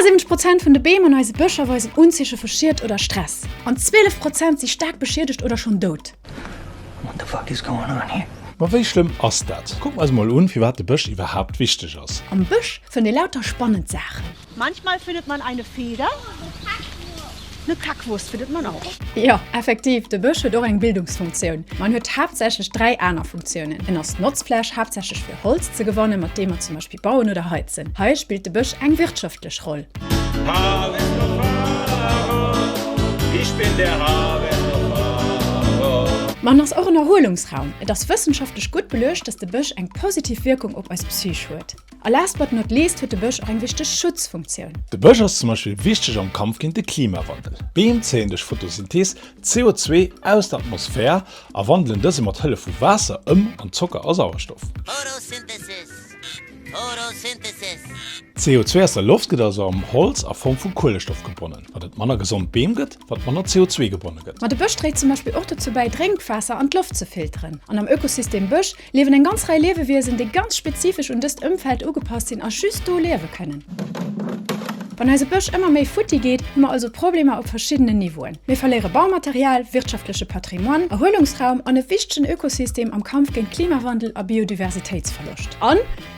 73 Prozent vun de Beem an eise Bëscher weisen Unzeeche vu Schied oder Stress. An 12 Prozent si staark beschiedegt oder schonn dout. What the fuck is going on here? Ma wéi schlëmm ass dat? Kucke mer eis mol un, firwat de Bësch iwwerhaapt wichteg ass. Am Bësch fënnt ee lauter spannend Saachen. Manchmal findet man eine Feder, ne Kackwurst findet man auch. Jo, effektiv, de Bësch huet och eng Bildungsfunktioun. Ma en huet haaptsächlech 3 aner Funktiounen. En ass Notzfläch, haaptsächlech fir Holz ze gewannen, mat deem mer zum Beispill bauen oder heizen. Hei spillt de Bësch eng wirtschaftlech Roll. Ma en ass och en Erhuelungsraum. Et ass wëssenschaftlech gutt beluecht, dass de Bësch eng positiv Wierkung op eis Psych huet. A last but not least huet de Bësch och eng wichteg Schutzfunktioun. De Bësch ass zum Beispill wichteg am Kampf géint de Klimawandel. Beem zéien duerch Photosynthees CO2 aus der Atmosphär a wandelen dëse mat Hëllef vu Waasser ëm an Zocker a Sauerstoff. CO2 aus der Loft gëtt also am Holz a Form vu Kuelestoff gebonnen. Wat et manner gesond Beem gëtt, wat manner CO2 gebonne gëtt. Ma de Bësch dréit zum Beispill och dozou bäi, Drénkwaasser an d'Loft ze filteren. An am Ökosystem Bësch liewen eng ganz Rei Liewewiesen, déi ganz spezifesch un dëst Ëmfeld ugepasst sinn a just do liewe kënnen. Wann eise Bësch ëmmer méi futti geet, hu mer also Problemer op verschiddenen Niveauen. Mir verléiere Baumaterial, wirtschaftleche Patrimoine, Erhuelungsraum an e wichtegen Ökosystem am Kampf géint Klimawandel a Biodiversitéitsverloscht. An.